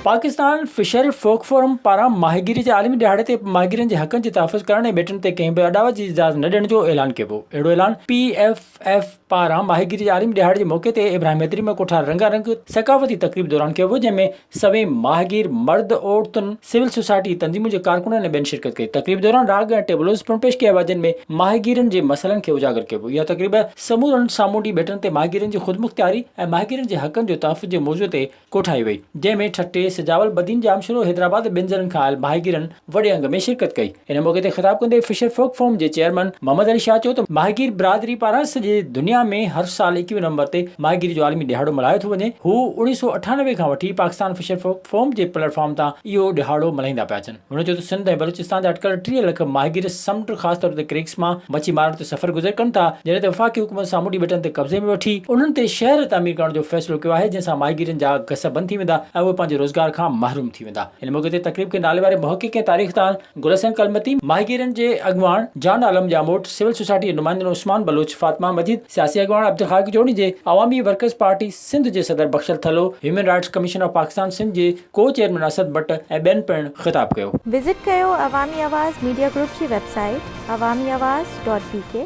Pakistan fisher folk forum پاران ماهيگيري جي عالمي ڏهاڙي تي ماهيگيرن جي حقن جي تحفظ ڪرڻ ۽ ٻيٽن تي ڪنهن به اڏاوت جي اجازت نه ڏيڻ جو اعلان ڪيو ويو. اهڙو اعلان پي ايف ايف پاران ماهيگيري جي عالمي ڏهاڙي جي موقعي تي ابراهيم حيدري ۾ ڪوٺايل رنگا رنگ ثقافتي تقريب دوران ڪيو ويو جنهن ۾ سوين ماهيگير مرد، عورتن، سول سوسائٽي جي تنظيمن جي ڪارڪنن ۽ ٻين شرڪت ڪئي. تقريب دوران راڳ ۽ ٽيبلوز پڻ پيش ڪيا ويا جن ۾ ماهيگيرن جي مسئلن کي اجاگر ڪيو ويو. اها تقريب سمورن سامونڊي ٻيٽن تي ماهيگيرن جي خودمختياري ۽ ماهيگيرن جي حقن جو تحفظ جي موضوع تي ڪوٺائي وئي، جنهن ۾ ٺٽي، سجاول، بدين، ڄامشورو، حيدرآباد ۽ ٻين ضلعن کان آيل ماهيگيرن وڏي انگ ۾ شرڪت ڪئي. ان موقعي تي خطاب ڪندي فشر فوڪ فورم جي چيئرمن محمد علي شاهه چيو ته ماهيگير برادري پاران سڄي دنيا ۾ هر سال 21 نومبر تي ماهيگيري جو عالمي ڏهاڙو ملهايو ٿو وڃي، هو 1998 کان وٺي پاڪستان فشر فوڪ فورم جي پليٽ فارم تان اهو ڏهاڙو ملهائيندا پيا اچن. هن چيو ته سنڌ ۽ بلوچستان جا اٽڪل 30 لک ماهيگير سمنڊ خاص طور تي ڪريڪس مان مڇي مارڻ تي سفر گذر ڪن ٿا، جڏهن ته وفاقي حڪومت سامونڊي ٻيٽن تي قبضي ۾ وٺي انهن تي شهر تعمير ڪرڻ جو فيصلو ڪيو آهي، جنهن سان ماهيگيرن جا گس بند ٿي ويندا ۽ اهي پنهنجي روزگار کان محروم ٿي ويندا. ان موقعي تي تقريب کي ناليواري محقق ۽ تاريخدان گل حسين ڪلمتي، ماهيگيرن جي اڳواڻ جان عالم ڄاموٽ، سول سوسائٽي جي نمائندن عثمان بلوچ، فاطمه مجيد، سياسي اڳواڻ عبدالخالق جوڻيجي، عوامي ورڪرز پارٽي سنڌ جي صدر Bakhshal Thalo, human rights commission of Pakistan Sindh جي ڪو چيئرمين اسد بٽ ۽ ٻين پڻ خطاب ڪيو. وزٽ ڪيو عوامي آواز ميڊيا گروپ جي website Awami Awaz dot B K.